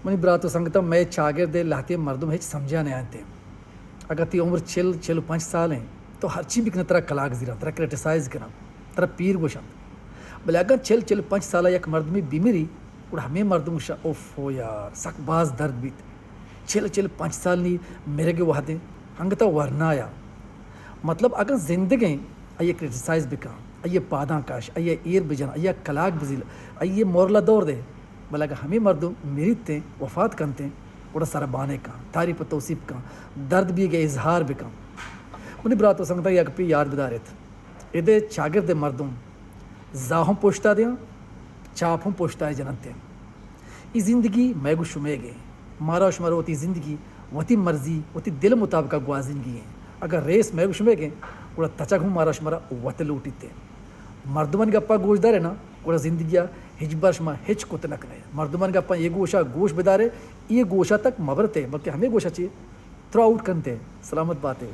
منی برات و سنگتاں، مئے چاگرد ء لہتیں مردم ہچ سمجھا نیاینت۔ اگاں تئی عمر چل، چل و پنچ سال انت، تو ہرچی بکن ترا کلاگ زیراں، ترا کرٹیسائز کناں، ترا پیر گوشنت۔ بلے اگاں چل، چل و پنچ سال ء یک مردمے بمری، گڑا ہمے مردم گوشاں، اوف ہو یار، سک باز درد بیت۔ چل، چل و پنچ سال نی مرگ ء وہدیں، انگتا ورنایا۔ مطلب، اگاں زندگ انت، آئی ء کرٹیسائز بکن، آئی ء پاداں کش، آئی ء ایر بجن، آئی ء کلاگ بزیل، آئی ء مورلا دور دے۔ بلے اگاں ہمے مردم مریت انت، وفات کنت انت، گڑا سربانے کن، تعریف و توصیف کن، درد بیگ ء اظہار بکن۔ منی برات و سنگتاں، یک پی یاد بداریت، ادے چاگرد ء مردم زاہ ہم پشتا دیاں، چاپ ہم پشتا جننت۔ ای زندگی مئے گوں شمئیگ انت۔ مارا و شمارا وتی زندگی وتی مرضی، وتی دل مطابقا گوازینگی انت۔ اگاں ریس مئے گوں شمئیگ انت، گڑا تچگ ہم مارا شمارا وت لوٹیت۔ مردمانی گپا گوش دارے نا، گڑا زندگیا ہچبر شما ہچ کت نہ کنے۔ مردمانی گپا اے گوشا گوش بدارے، اے گوشا تک مبرتے، بلکہ ہمے گوشا چی تھرو آؤٹ کنتے۔ سلامت باتے۔